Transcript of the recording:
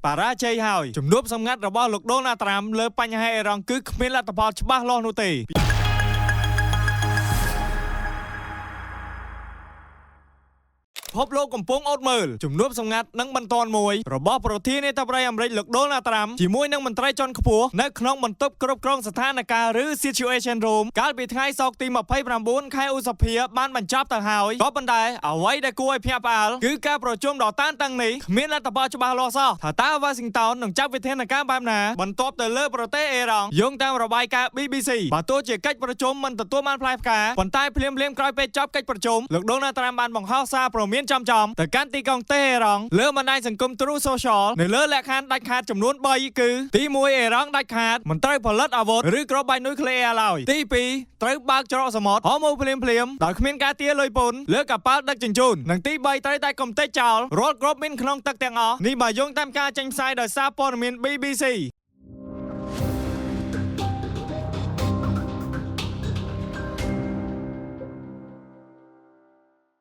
បរាជ័យហើយជំនួបសម្ងាត់របស់លោកដូណាល់ត្រាំលើបញ្ហាអ៊ីរ៉ង់គឺគ្មានលទ្ធផលច្បាស់លាស់នោះទេ ភពលោកកំពុងអត់មើលជំនួបសម្ងាត់និងបន្ទាន់មួយរបស់ប្រធានាធិបតីអាមេរិកលោកដូណាល់ត្រាំជាមួយនឹងមន្ត្រីជាន់ខ្ពស់នៅក្នុងបន្ទប់គ្រប់គ្រងស្ថានភាពឬ Situation Room កាលពីថ្ងៃសុក្រទី29ខែឧសភាបានបញ្ចប់ទៅហើយក៏ប៉ុន្តែអ្វីដែលគួរឲ្យភ្ញាក់ផ្អើលគឺការប្រជុំដ៏តានតឹងនេះគ្មានលទ្ធផលច្បាស់លាស់សោះថាតើវ៉ាស៊ីនតោននឹងចាត់វិធានការបែបណាបន្ទាប់ទៅលើប្រទេសអេរ៉ង់យោងតាមរបាយការណ៍ BBC បើទោះជាកិច្ចប្រជុំមិនទទួលបានផ្លែផ្កាប៉ុន្តែភ្លាមៗក្រោយពេលចប់កិច្ចប្រជុំលោកដូណាល់ត្រាំបានបង្ហោះសារព្រមានចំៗទៅកាន់ទីក្រុងតេហេរ៉ង់លើបណ្ដាញសង្គម Truth Social នៅលើលក្ខខណ្ឌដាច់ខាតចំនួន3គឺទី1អេរ៉ង់ដាច់ខាតមិនត្រូវផលិតអាវុធឬគ្រាប់បែកនុយក្លេអ៊ែរឡើយទី2ត្រូវបើកច្រកសមុទ្រហមូភ្លាមភ្លាមៗដោយគ្មានការទារលុយពន្ធលើកប៉ាល់ដឹកជញ្ជូននិងទី3ត្រូវតែកំទេចចោលរាល់គ្រាប់មីនក្នុងទឹកទាំងអស់នេះបើយោងតាមការចេញផ្សាយដោយសារព័ត៌មាន BBC។